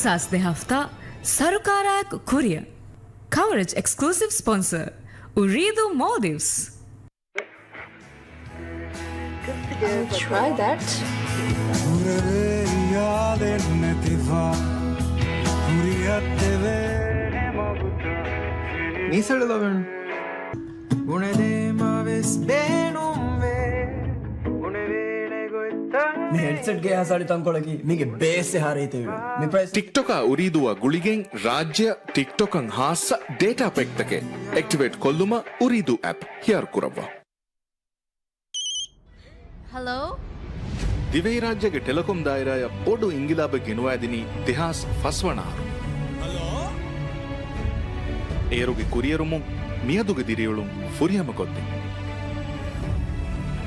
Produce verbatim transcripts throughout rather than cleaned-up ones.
ސާސް ދެ ހަފްތާ ސަރުކާރާއެކު ކުރިއަށް. ކަވަރޭޖް އެކްސްކްލޫސިވް ސްޕޮންސަރ، އުރީދޫ މޯލްޑިވްސް. I'll try that. ހުރެވޭ ހިޔާލެއް ނެތިފަ، ހުރިހަށް ދެވޭނެ މަގުތައް. މީސަޅު ލޮބެން. ބުނެދޭމަވެސް ބޭނުންވޭ. ބުނެވޭނެ ގޮތްތައް. މި ހެޑްސެޓްގެ އެހާ ސަޅި ތަންކޮޅަކީ މީގެ ބޭސް އެހާ ރީތިވީ. މި ޕްރައިސް. ޓިކްޓޮކާ އުރީދޫއާ ގުޅިގެން ރާއްޖެއަށް ޓިކްޓޮކަށް ހާއްސަ ޑޭޓާ ޕެކްތަކެއް އެކްޓިވޭޓް ކޮށްލުމަށް އުރީދޫ އެޕް ހިޔާރު ކުރައްވާ. ހަލޯ؟ ދިވެހިރާއްޖޭގެ ޓެލެކޮމް ދާއިރާއަށް ބޮޑު އިންގިލާބެއް ގެނުވައިދިނީ ދެހާސް ފަސް ވަނަ އަހަރު. އޭރުގެ ކުރިއެރުމުން މިއަދުގެ ދިރިއުޅުން ފުރިހަމަކޮށްދިން.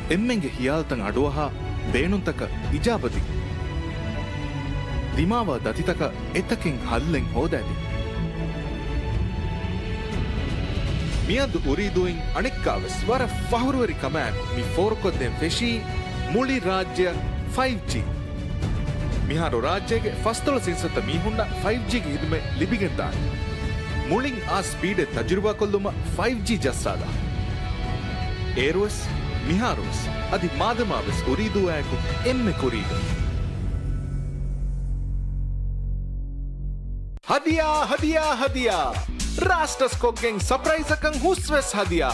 އެންމެންގެ ހިޔާލުތައް އަޑުއަހާ، ބޭނުންތަކަށް އިޖާބަދިން. ދިމާވާ ދަތިތަކަށް އެތަކެއް ހައްލެއް ހޯދައިދިން. މިއަދު އުރީދޫއިން އަނެއްކާވެސް ވަރަށް ފަހުރުވެރި ކަމާއެކު މި ފޯރުކޮށްދޭން ފެށީ މުޅި ރާއްޖެއަށް ފައިވް ޖީ. މިހާރު ރާއްޖޭގެ ފަސްދޮޅަސް އިންސައްތަ މީހުންނަށް ފައިވް ޖީގެ ހިދުމަތް ލިބިގެންދާނެ. މުޅިން އާ ސްޕީޑެއް ތަޖުރިބާކޮށްލުމަށް ފައިވް ޖީ ޖައްސާލާ. އޭރުވެސް، މިހާރުވެސް، އަދި މާދަމާވެސް އުރީދޫއާއެކު އެންމެ ކުރީގަ. ހަދިޔާ، ހަދިޔާ، ހަދިޔާ! ރާސްޓަސް ކޮށްގެން ސަޕްރައިޒަކަށް ހުސްވެސް ހަދިޔާ!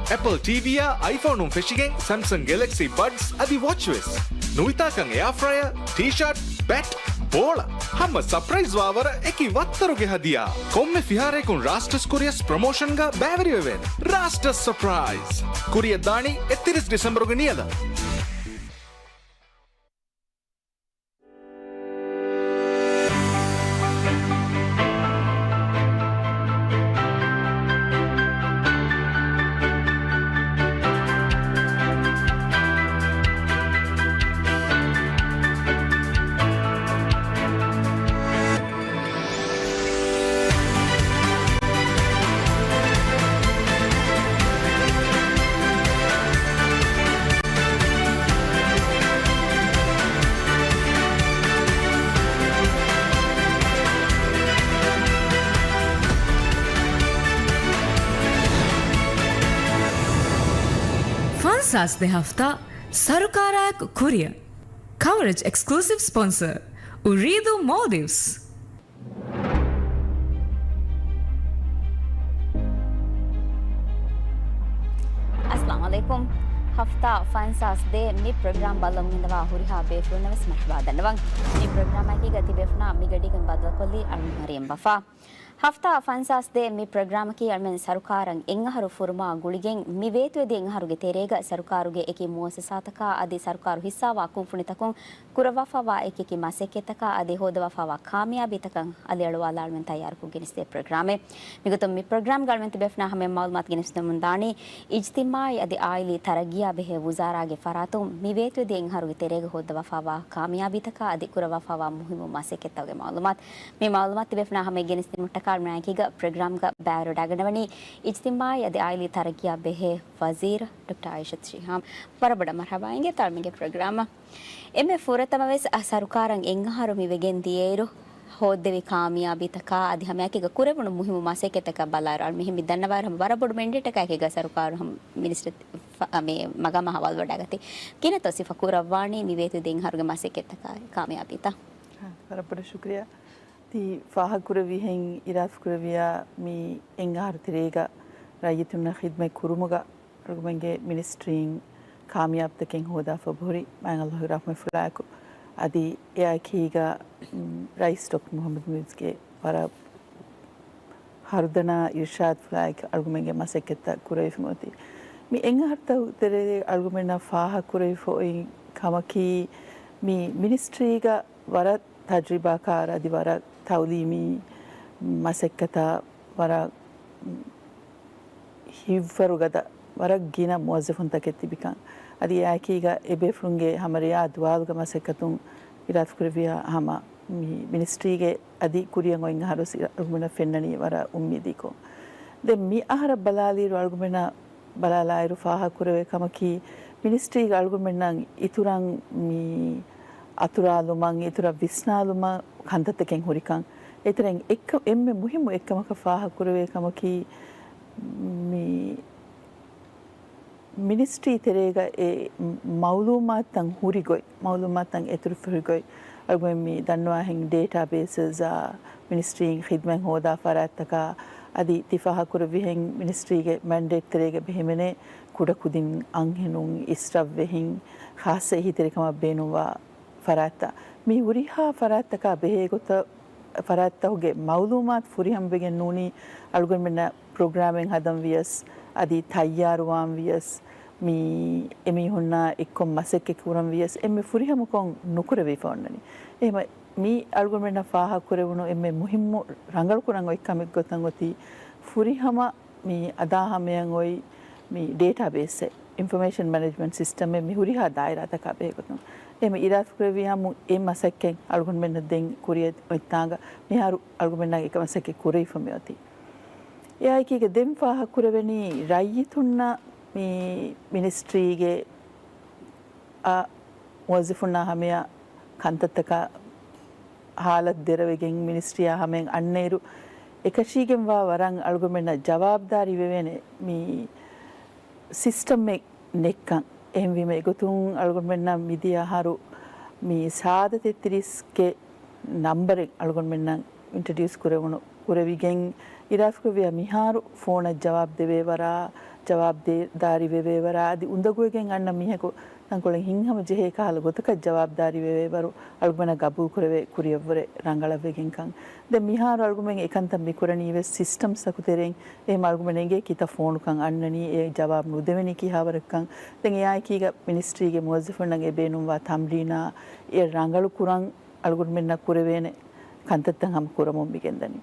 އެޕަލް ޓީވީއާ އައިފޯނުން ފެށިގެން ސެމްސަން ގެލެކްސީ ބަޑްސް އަދި ވޮޗްވެސް. ނުވިތާކަށް އެއާ ފްރަޔަރ، ޓީޝާޓް، ބެޓް، ބޯޅަ. ހަމަ ސަޕްރައިޒް ވާވަރަށް އެކި ވައްތަރުގެ ހަދިޔާ. ކޮންމެ ފިހާރަޔަކުން ރާސްޓަސް ކުރިއަސް ޕްރޮމޯޝަންގަ ބައިވެރިވެވޭނެ. ރާސްޓަސް ސަޕްރައިޒް. ކުރިއަށް ދާނީ އެއްތިރީސް ޑިސެމްބަރުގެ ނިޔަލަށް. ފަންސާސް ދެ ހަފްތާ ސަރުކާރާއެކު ކުރިއަށް. ކަވަރޭޖް އެކްސްކްލޫސިވް ސްޕޮންސަރ، އުރީދޫ މޯލްޑިވްސް. އައްސަލާމު ޢަލައިކުމް. ހަފްތާ ފަންސާސް ދޭ މި ޕްރޮގްރާމް ބައްލަވަމުން ގެންދަވާ ހުރިހާ ބޭފުޅުންނަށް ވެސް މަރުޙަބާ ދަންނަވަން. މި ޕްރޮގްރާމާއެކީގަ ތިބޭފުޅުންނާ މިގަޑީގަން ބައްދަލުކޮށްލީ އަޅުން މަރިޔަމް ވަފާ. ހަފްތާ ފަންސާސް ދޭ މި ޕްރޮގްރާމަކީ އަޅުމެން ސަރުކާރަށް އެއް އަހަރު ފުރުމާ ގުޅިގެން މި ވޭތުވެދިޔަ އަހަރުގެ ތެރޭގަ ސަރުކާރުގެ އެކި މުއައްސަސާތަކާ އަދި ސަރުކާރު ހިއްސާވާ ކުންފުނިތަކުން ކުރައްވާފައިވާ އެކިއެކި މަސައްކަތްތަކާ އަދި ހޯދަވާފައިވާ ކާމިޔާބީތަކަށް އަލިއަޅުވާލާ އަޅުމެން ތައްޔާރުކޮށް ގެނެސްދޭ ޕްރޮގްރާމެއް. މިގޮތުން މި ޕްރޮގްރާމްގަ އަޅުމެން ތިބޭފުނާ ހަމަ މައުލޫމާތު ގެނެސްދެމުން ދާނީ އިޖްތިމާޢީ އަދި ޢާއިލީ ތަރައްގީއާ ބެހޭ ވުޒާރާގެ ފަރާތުން މި ވޭތުވެދިޔަ އަހަރުގެ ތެރޭގަ ހޯއްދަވާފައިވާ ކާމިޔާބީތަކާ އަދި ކުރައްވާފައިވާ މުހިއްމު މަސައްކަތްތަކުގެ މައުލޫމާތު. މި މައުލޫމާތު ތިބޭފުނާ ހަމަ ގެނެސްދިނުމަށްޓަކާ އަޅުމެން އެކީގަ ޕްރޮގްރާމްގަ ބައިވެރިވެވަޑައިގަންނަވަނީ އިޖްތިމާޢީ އަދި ޢާއިލީ ތަރައްގީއާ ބެހޭ ވަޒީރު ޑޮކްޓަރ އާއިޝަތު ޝިހާމް. ވަރަށް ބޮޑަށް މަރުޙަބާ އިނގޭތޯ އަޅުމެންގެ ޕްރޮގްރާމަށް. އެންމެ ފުރަތަމަވެސް އަ، ސަރުކާރަށް އެއް އަހަރު މި ވެގެން ދިޔައިރު ހޯއްދެވި ކާމިޔާބީތަކާ އަދި ހަމައެކީގަ ކުރެވުނު މުހިއްމު މަސައްކަތްތަކަށް ބަލާއިރު އަޅު މިހެން މި ދަންނަވާއިރު ހަމަ ވަރަށް ބޮޑު މެންޑޭޓަކާ އެކީގަ ސަރުކާރު ހަމަ މިނިސްޓަރ ފަ-، މި މަގާމާ ހަވާލުވަޑައިގަތީ. ކިހިނެއްތޯ ސިފަ ކުރައްވާނީ މި ވޭތުވެދިޔަ އަހަރުގެ މަސައްކަތްތަކާ ކާމިޔާބީތައް؟ އާ، ވަރަށް ބޮޑަށް ޝުކުރިއްޔާ. ތި ފާހަގަކުރެއްވިހެން އިރާދަކުރެއްވިއްޔާ މި އެއް އަހަރު ތެރޭގަ ރައްޔިތުންނަށް ޚިދުމަތް ކުރުމުގަ އަޅުގަމެންގެ މިނިސްޓްރީން ކާމިޔާބުތަކެއް ހޯދާފަ އޮތް ހުރި މާތް ﷲ ގެ ރަޙްމަތްފުޅާއެކު. އަދި އެއާއެކީގަ، މް، ރައީސް ޑޮކްޓަރ މުޙައްމަދު މުޢިއްޒުގެ ވަރަށް ހަރުދަނާ އިރުޝާދުފުޅާއެކު އަޅުގަމެންގެ މަސައްކަތްތައް ކުރެވިފަ އޮތީ. މި އެއް އަހަރުތަކުގެ ތެރޭ އަޅުގަމެންނަށް ފާހަގަކުރެވިފަ އޮތް ކަމަކީ މި މިނިސްޓްރީގަ ވަރަށް ތަޖުރިބާކާރު އަދި ވަރަށް ތަޢުލީމީ މަސައްކަތާ ވަރަށް ހިތްވަރުގަދަ ވަރަށް ގިނަ މުވައްޒަފުންތަކެއް ތިބިކަން. އަދި އެއާއެކީގަ އެބޭފުޅުންގެ ހަމަ ރެޔާ ދުވާލުގެ މަސައްކަތުން އިރާދަކުރެއްވިޔާ ހަމަ މި މިނިސްޓްރީގެ އަދި ކުރިއަށް އޮތް އަހަރު ސި-، އަޅުގަނޑަށް ފެންނަނީ ވަރަށް އުއްމީދީކޮށް. ދެން މި އަހަރަށް ބަލާލިއިރު އަޅުގަނޑަށް ބަލާލާއިރު ފާހަގަކުރެވޭ ކަމަކީ، މިނިސްޓްރީގެ އަޅުގަނޑުމެންނަށް އިތުރަށް މި އަތުރާލުމަށް، އިތުރަށް ވިސްނާލުމަށް ކަންތައްތަކެއް ހުރިކަން. އެތެރެއިން އެއްކަ-، އެންމެ މުހިއްމު އެއްކަމަކަށް ފާހަގަކުރެވޭ ކަމަކީ، މި މިނިސްޓްރީ ތެރޭގަ އެ މައުލޫމާތުތައް ހުރި ގޮތް، މައުލޫމާތުތައް އެތުރު ހުރި ގޮތް، އަޅުގަނޑު މި ދަންނަވާހެން ޑޭޓާ ބޭސަސްއާ މިނިސްޓްރީން ޚިދްމަތް ހޯދާ ފަރާތްތަކާ އަދި ތި ފާހަގަކުރެއްވިހެން މިނިސްޓްރީގެ މެންޑޭޓް ތެރޭގަ ބެހެމެނޭ ކުޑަކުދިން އަންހެނުން، އިސްރަށްވެހިން، ޚާއްސަ އެހީތެރިކަމަށް ބޭނުންވާ ފަރާތްތައް. މި ހުރިހާ ފަރާތްތަކާ ބެހޭ ގޮތަށް ފަރާތްތަކުގެ މައުލޫމާތު ފުރިހަމަވެގެން ނޫނީ އަޅުގަނޑުމެންނަށް ޕްރޮގްރާމެއް ހަދަން ވިޔަސް، އަދި ތައްޔާރުވާން ވިޔަސް، މި އެމީހުންނާ އެއްކޮށް މަސައްކަތް ކުރަން ވިޔަސް އެންމެ ފުރިހަމަކޮށް ނުކުރެވިފަ އޮންނަނީ. އެހެމަ މީ އަޅުގަނޑުމެންނަށް ފާހަގަކުރެވުނު އެންމެ މުހިއްމު ރަނގަޅުކުރަން އޮތް ކަމެއް ގޮތަށް އޮތީ ފުރިހަމަ މި އަދާ ހަމަޔަށް އޮތް މި ޑޭޓާ ބޭސްއެއް، އިންފޮމޭޝަން މެނޭޖްމަންޓް ސިސްޓަމެއް މި ހުރިހާ ދާއިރާތަކާ ބެހޭގޮތުން. އެހެން އިރާދަކުރެއްވި ހަމު އެ މަސައްކަތް އަޅުގަނޑުމެންނަށް ދެން ކުރިއަށް އޮތްތާނގަ މިހާރު އަޅުގަނޑުމެންނަށް އެކަ މަސައްކަތް ކުރެވިފަ މި އޮތީ. އެއާއެކީގަ ދެން ފާހަގަކުރެވެނީ ރައްޔިތުންނަށް މި މިނިސްޓްރީގެ އާ މުވައްޒަފުންނާ ހަމަޔަށް ކަންތައްތަކަށް ހާލަތު ދެރަވެގެން މިނިސްޓްރީއާ ހަމަޔަށް އަންނައިރު، އެކަށީގެންވާ ވަރަށް އަޅުގަނޑުމެންނަށް ޖަވާބުދާރީ ވެވޭނެ މި ސިސްޓަމެއް ނެތްކަން. އެހެންވީމަ އެގޮތުން އަޅުގަނޑުމެންނަށް މިދިޔަ އަހަރު މި ސާދަ ތެއްތިރީސްގެ ނަންބަރެއް އަޅުގަނޑުމެންނަށް އިންޓްރޮޑިއުސް ކުރެވުނު، ކުރެވިގެން އިރާދަކުރެއްވިޔާ މިހާރު ފޯނަށް ޖަވާބު ދެވޭވަރާ، ޖަވާބު ދޭ-، ދާރި ވެވޭވަރާ، އަދި އުނދަގޫވެގެން އަންނަ މީހަކު ތަންކޮޅެއް ހިތްހަމަޖެހޭ ކަހަލަ ގޮތަކަށް ޖަވާބުދާރީ ވެވޭވަރު އަޅުގަނޑަށް ގަބޫލުކުރެވޭ ކުރިއަށްވުރެ ރަނގަޅަށްވެގެންކަން. ދެން މިހާރު އަޅުގަނޑުމެން އެކަންތައް މިކުރަނީ ވެސް ސިސްޓަމްސްތަކު ތެރެއިން. އެހެން އަޅުގަނޑުމެން އެނގޭ ކިތައް ފޯނުކަން އަންނަނީ، އެ ޖަވާބު ނުދެވެނީ ކިހާވަރަކަށް. ދެން އެއާއެކީގަ މިނިސްޓްރީގެ މުވައްޒަފުންނަށް އެ ބޭނުންވާ ތަމްރީނާ އެ ރަނގަޅު ކުރަން އަޅުގަނޑުމެންނަށް ކުރެވޭނެ ކަންތައްތައް ހަމަ ކުރަމުން މިގެންދަނީ.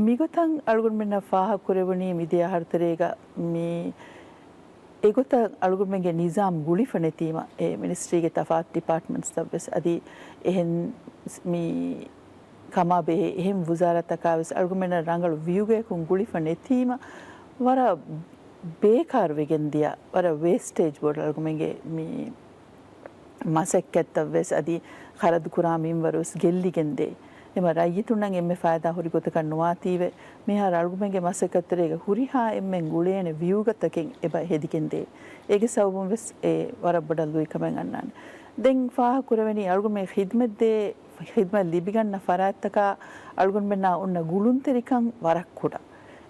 މިގޮތަށް އަޅުގަނޑުމެންނަށް ފާހަގަކުރެވުނީ މިދިޔަ އަހަރު ތެރޭގަ މި އެގޮތަށް އަޅުގަނޑުމެންގެ ނިޒާމް ގުޅިފަ ނެތީމަ، އެ މިނިސްޓްރީގެ ތަފާތު ޑިޕާޓްމަންޓްސްތައް ވެސް އަދި އެހެން މި ކަމާ ބެހޭ އެހެން ވުޒާރާތަކާ ވެސް އަޅުގަނޑުމެންނަށް ރަނގަޅު ވިއުގަޔަކުން ގުޅިފަ ނެތީމަ، ވަރަށް ބޭކާރު ވެގެން ދިޔަ، ވަރަށް ވޭސްޓޭޖް ބޮޑު އަޅުގަނޑުމެންގެ މި މަސައްކަތްތައް ވެސް އަދި ޚަރަދުކުރާ މިންވަރު ވެސް ގެއްލިގެން ދޭ. އެމަ ރައްޔިތުންނަށް އެންމެ ފައިދާ ހުރި ގޮތަކަށް ނުވާތީވެ، މިހާރު އަޅުގަނޑުމެންގެ މަސައްކަތްތެރޭގަ ހުރިހާ އެންމެން ގުޅޭނެ ވިއުގަތަކެއް އެބަ ހެދިގެން ދޭ. އޭގެ ސަބަބުން ވެސް އެ ވަރަށް ބޮޑަށް ލުއިކަމެއް އަންނާނެ. ދެން ފާހަގަކުރެވެނީ އަޅުގަނޑުމެން ޚިދްމަތް ދޭ، ޚިދްމަތް ލިބިގަންނަ ފަރާތްތަކާ އަޅުގަނޑުމެންނާ އޮންނަ ގުޅުންތެރިކަން ވަރަށް ކުޑަ.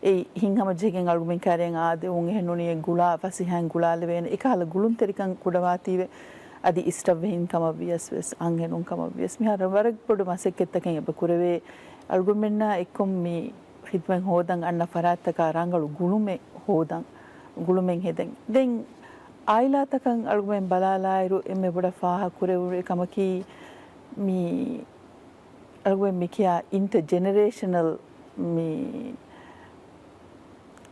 އެއީ ހިތްހަމަޖެހިގެން އަޅުގަނޑުމެން ކައިރިއަށް އާދެވުން އެހެން ނޫނީ އެ ގުޅާ ފަސޭހައިން ގުޅާލެވޭނެ އެކަހަލަ ގުޅުންތެރިކަން ކުޑަވާތީވެ، އަދި އިސްރަށްވެހިން ކަމަށް ވިޔަސް ވެސް، އަންހެނުން ކަމަށް ވިޔަސް، މިހާރު ވަރަށް ބޮޑު މަސައްކަތްތަކެއް އެބަ ކުރެވޭ. އަޅުގަނޑުމެންނާ އެއްކޮށް މި ޚިދްމަތް ހޯދަން އަންނަ ފަރާތްތަކާ ރަނގަޅު ގުޅުމެއް ހޯދަން، ގުޅުމެއް ހެދެން. ދެން އާއިލާތަކަށް އަޅުގަނޑުމެން ބަލާލާއިރު، އެންމެ ބޮޑަށް ފާހަގަ ކުރެވުނު އެއް ކަމަކީ، މި އަޅުގަނޑު މި ކިޔާ އިންޓަ ޖެނެރޭޝަނަލް މި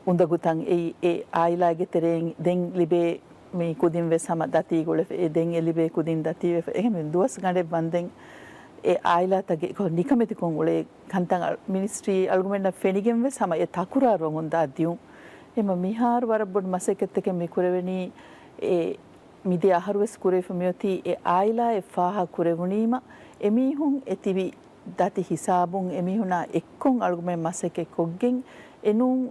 އުނދަގޫތައް އެއީ، އެ އާއިލާގެ ތެރެއިން ދެން ލިބޭ މި ކުދިން ވެސް ހަމަ ދަތީ ގުޅެފަ، އެ ދެން އެ ލިބޭ ކުދިން ދަތީ ވެފަ، އެހެން ދުވަސް ގަނޑެއް ވަންދެން އެ އާއިލާތަކެއް ނިކަމެތިކޮށް އުޅޭ ކަންތައް މިނިސްޓްރީ އަޅުގަނޑުމެންނަށް ފެނިގެން ވެސް ހަމަ އެ ތަކުރާރުވަމުން ދާ ދިޔުން. އެމަ މިހާރު ވަރަށް ބޮޑު މަސައްކަތްތަކެއް މި ކުރެވެނީ، އެ މިދިޔަ އަހަރު ވެސް ކުރެވިފަ މިއޮތީ އެ އާއިލާއެއް ފާހަގަ ކުރެވުނީމަ، އެމީހުން އެ ތިބި ދަތި ހިސާބުން އެމީހުނާ އެއްކޮށް އަޅުގަނޑުމެން މަސައްކަތް ކޮށްގެން އެނޫން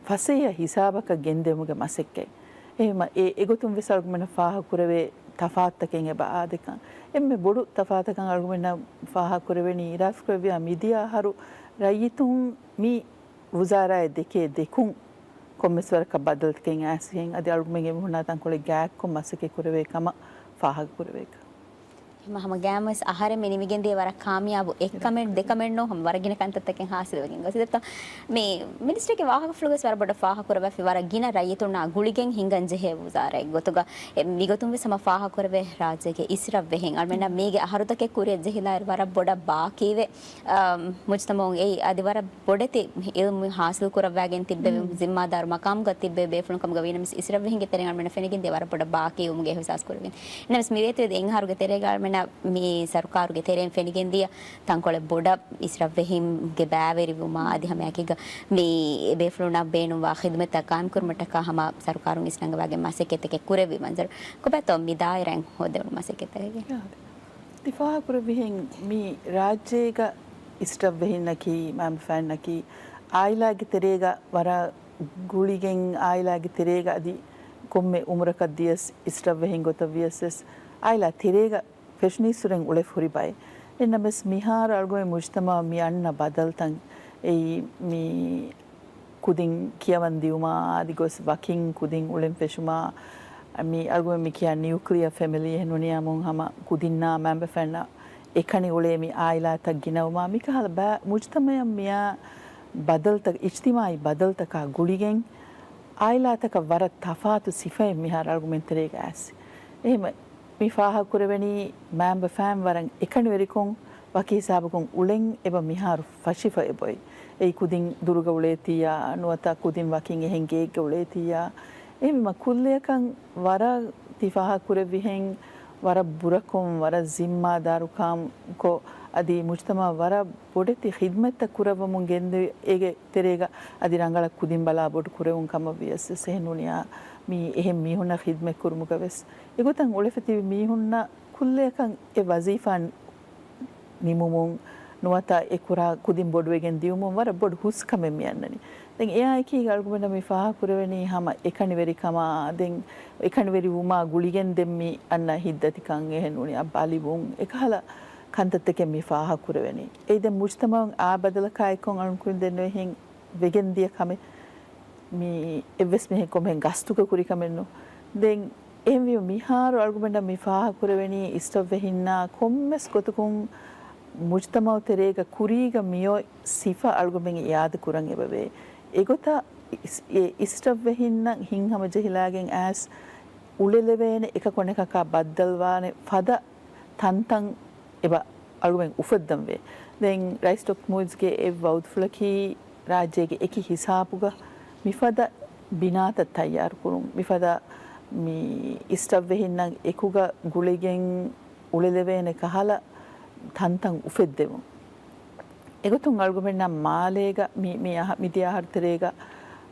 ފަސޭހަ ހިސާބަކަށް ގެންދެވުމުގެ މަސައްކަތް. އެހެމަ އެ އެގޮތުން ވެސް އަޅުގަނޑުމެންނަށް ފާހަގަ ކުރެވޭ ތަފާތުތަކެއް އެބަ އާދެކަން. އެންމެ ބޮޑު ތަފާތަކަށް އަޅުގަނޑުމެންނަށް ފާހަގަ ކުރެވެނީ އިރާދަކުރެއްވިޔާ މިދިޔަ އަހަރު ރައްޔިތުން މި ވުޒާރާއެއް ދެކޭ ދެކުން ކޮންމެސް ވަރަކަށް ބަދަލުތަކެއް އައިސްގެން އަދި އަޅުގަނޑުމެން އެމީހުންނާ ތަންކޮޅެއް ގާތްކޮށް މަސައްކަތް ކުރެވޭ ކަމަށް ފާހަގަ ކުރެވޭކަށް. ހަމަ ހަމަ ގާމްވެސް އަހަރެން މި ނިމިގެން ދިޔަ ވަރަށް ކާމިޔާބު އެއްކަމެއް ދެކަމެއް ނޫން، ހަމަ ވަރަށް ގިނަ ކަންތައްތަކެއް ހާސިލް ވެގެން ގޮސް. މި މިނިސްޓްރީގެ ވާހަކަފުޅުގަސް ވަރަށް ބޮޑަށް ފާހަގަ ކުރައްވާފި ވަރަށް ގިނަ ރައްޔިތުންނާ ގުޅިގެން ހިނގަން ޖެހޭ ވުޒާރާއެއް ގޮތުގަ މިގޮތުން ވެސް ހަމަ ފާހަގަ ކުރެވޭ ރާއްޖޭގެ އިސްރަށްވެހިން އަޅުމެންނަށް މީގެ އަހަރުތަކެއް ކުރިއަށް ޖެހިލާއިރު ވަރަށް ބޮޑަށް ބާކީވެ، އަ، މުޖްތަމައުން އެއީ އަދި ވަރަށް ބޮޑެތި އިލްމު ހާސިލް ކުރައްވާގެން ތިއްބެވި ޒިންމާދާރު މަޤާމުގަ ތިއްބެވި ބޭފުޅުން ކަމުގަ ވީނަމަވެސް، އިސްރަށްވެހިންގެ ތެރެއިން އަޅުމެންނަށް ފެނިގެން ދިޔަ ވަރަށް ބޮޑަށް ބާކީވުމުގެ އިހުސާސް ކުރެވިން. އެހެންނަމަވެސް، މިވޭތުވެދިޔަ އެއް އަހަރުގެ ތެރޭގަ އަޅުމެންނަށް މި ސަރުކާރުގެ ތެރެއިން ފެނިގެން ދިޔަ ތަންކޮޅެއް ބޮޑަށް އިސްރަށްވެހިންގެ ބައިވެރިވުމާ އަދި ހަމައެކީގަ މި ބޭފުޅުންނަށް ބޭނުންވާ ޚިދުމަތްތައް ޤާއިމްކުރުމަށްޓަކާ ހަމަ ސަރުކާރުން އިސްނަންގަވާގެން މަސައްކަތްތަކެއް ކުރެއްވި މަންޒަރު. ކޮބާތޯ މި ދާއިރާއިން ހޯދެވުނު މަސައްކަތްތަކެއް؟ ތި ފާހަގަކުރެއްވިހެން މި ރާއްޖޭގަ އިސްޓަށްވެހިންނަކީ، މައިންބަފައިންނަކީ އާއިލާގެ ތެރޭގަ ވަރަށް ގުޅިގެން، އާއިލާގެ ތެރޭގަ އަދި ކޮންމެ އުމުރަކަށް ދިޔަސް، އިސްޓަށްވެހިން ގޮތަށް ވިޔަސް ވެސް އާއިލާ ތެރޭގަ ފެށުނީއްސުރެން އުޅެފަ ހުރި ބައެއް. އެހެންނަމަވެސް މިހާރު އަޅުގަނޑު މުޖުތަމަޢަށް މި އަންނަ ބަދަލުތައް، އެއީ މި ކުދިން ކިޔަވަން ދިއުމާ، އަދި ގޮސް ވަކިން ކުދިން އުޅެން ފެށުމާ، މި އަޅުގަނޑު މި ކިޔާ ނިއުކްލިއަރ ފެމިލީ އެހެން ނޫނިއްޔާމު ހަމަ ކުދިންނާ މައިންބަފައިންނަށް އެކަނި އުޅޭ މި އާއިލާތައް ގިނަވުމާ، މިކަހަލަ ބައި މުޖުތަމަޢަށް މިއާ ބަދަލުތައް، އިޖްތިމާޢީ ބަދަލުތަކާ ގުޅިގެން، އާއިލާތަކަށް ވަރަށް ތަފާތު ސިފައެއް މިހާރު އަޅުގަނޑުމެން ތެރޭގަ އައިސް. އެހެން މި ފާހަގަކުރެވެނީ މައިންބަފައިން ވަރަށް އެކަނިވެރިކޮށް، ވަކި ހިސާބަކުން އުޅެން އެބަ މިހާރު ފަށިފަ އެބައޮތް. އެއީ ކުދިން ދުރުގަ އުޅޭތީއާ، ނުވަތަ ކުދިން ވަކިން އެހެން ގެއެއްގަ އުޅޭތީއާ. އެހެންވީމަ ކުއްލިއަކަށް ވަރަށް ތި ފާހަގަކުރެއްވިހެން ވަރަށް ބުރަކޮށް، ވަރަށް ޒިންމާދާރުކަންކޮށް، އަދި މުޖުތަމަޢަށް ވަރަށް ބޮޑެތި ޚިދްމަތްތައް ކުރައްވަމުން ގެންދެވި، އޭގެ ތެރޭގަ އަދި ރަނގަޅަށް ކުދިން ބަލާ ބޮޑު ކުރެވުން ކަމަށް ވިޔަސް ވެސް އެހެން ނޫނިއްޔާ، މި އެހެން މީހުންނަށް ޚިދްމަތް ކުރުމުގަ ވެސް އެގޮތަށް އުޅެފަ ތިބި މީހުންނަށް ކުއްލިއަކަށް އެ ވަޒީފާ ނިމުމުން ނުވަތަ އެ ކުރާ ކުދިން ބޮޑުވެގެން ދިއުމުން ވަރަށް ބޮޑު ހުސްކަމެއް މި އަންނަނީ. ދެން އެއާއެކީގަ އަޅުގަނޑަށް މި ފާހަގަކުރެވެނީ ހަމަ އެކަނިވެރިކަމާ، ދެން އެކަނިވެރިވުމާ ގުޅިގެން ދެން މި އަންނަ ހިތްދަތިކަން އެހެން ނޫނިއްޔާ ބަލިވުން، އެކަހަލަ ކަންތައްތަކެއް މި ފާހަގަކުރެވެނީ. އެއީ ދެން މުޖުތަމަޢުން އާ ބަދަލަކާ އެއްކޮށް އަޅުގަނޑު ކުރިން ދެންނެވިހެން ވެގެން ދިޔަ ކަމެއް. މި އެއްވެސް މީހެއް ކޮންމެހެން ގަސްތުގަ ކުރި ކަމެއް ނޫން. ދެން އެހެންވީމަ މިހާރު އަޅުގަނޑަށް މި ފާހަގަކުރެވެނީ އިސްޓަށްވެހިންނާ ކޮންމެސް ގޮތަކުން މުޖުތަމަޢު ތެރޭގަ ކުރީގަ މިއޮތް ސިފަ އަޅުގަނޑުމެން އިޢާދަ ކުރަން އެބަވޭ. އެގޮތަށް އިސް-، އެ އިސްޓަށްވެހިންނަށް ހިތްހަމަޖެހިލާގެން އައިސް އުޅެލެވޭނެ، އެކަކު އަނެކަކާ ބައްދަލުވާނެ ފަދަ ތަންތަން އެބަ އަޅުގަނޑު އުފައްދަންވޭ. ދެން ރައީސް ޑޮކްޓަރ މުއިއްޒުގެ އެއް ވައުދުފުޅަކީ ރާއްޖޭގެ އެކި ހިސާބުގަ މިފަދަ ބިނާތައް ތައްޔާރުކުރުން، މިފަދަ މި އިސްޓަށްވެހިންނަށް އެކުގަ ގުޅިގެން އުޅެލެވޭނެ ކަހަލަ ތަންތަން އުފެއްދެވުން. އެގޮތުން އަޅުގަނޑުމެންނަށް މާލޭގަ މި، މި އަހަ-، މިދިޔަ އަހަރު ތެރޭގަ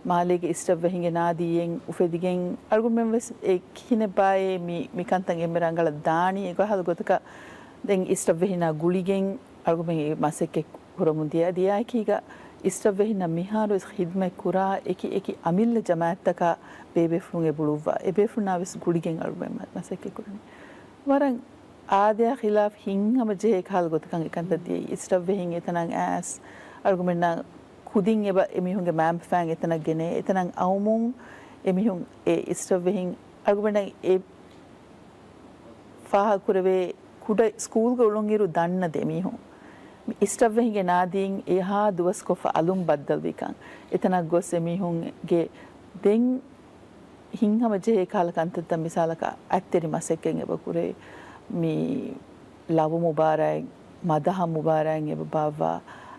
މާލޭގެ އިސްޓަށްވެހިންގެ ނާދީއެއް އުފެދިގެން އަޅުގަނޑުމެން ވެސް އެ ކިހިނެއްބާއޭ މި، މި ކަންތައް އެންމެ ރަނގަޅަށް ދާނީ. އެކަހަލަ ގޮތަކަށް ދެން އިސްޓަށްވެހިންނާ ގުޅިގެން އަޅުގަނޑުމެން އެ މަސައްކަތް ކުރަމުން ދިޔަ. އަދި އެއާއެކީގަ އިސްޓަށްވެހިންނަށް މިހާރު ވެސް ޚިދްމަތް ކުރާ އެކި އެކި އަމިއްލަ ޖަމާއަތްތަކާ ބޭބޭފުޅުން އެބުޅުއްވާ، އެބޭފުޅުންނާ ވެސް ގުޅިގެން އަޅުގަނޑުމެން މަ-، މަސައްކަތް ކުރަނީ. ވަރަށް އާދަޔާ ޚިލާފް ހިތްހަމަޖެހޭ ކަހަލަ ގޮތަކަށް އެކަންތައް ދިޔައީ. އިސްޓަށްވެހިން އެތަނަށް އައިސް އަޅުގަނޑުމެންނަށް ކުދިން އެބަ އެމީހުންގެ މައިންބަފައިން އެތަނަށް ގެނޭ، އެތަނަށް އައުމުން އެމީހުން އެ އިސްޓަށްވެހިން އަޅުގަނޑަށް އެ ފާހަގަކުރެވޭ ކުޑަ ސްކޫލްގަ އުޅުނުއިރު ދަންނަ ދެމީހުން މި އިސްޓަށްވެހިންގެ ނާދީން އެހާ ދުވަސްކޮށްފަ އަލުން ބައްދަލުވިކަން. އެތަނަށް ގޮސް އެމީހުންގެ ދެން ހިތްހަމަޖެހޭ ކަހަލަ ކަންތައްތައް މިސާލަކަށް އަތްތެރި މަސައްކަތް އެބަ ކުރޭ، މި ލަވަ މުބާރާތް، މަދަހަ މުބާރާތް އެބަ ބާއްވާ،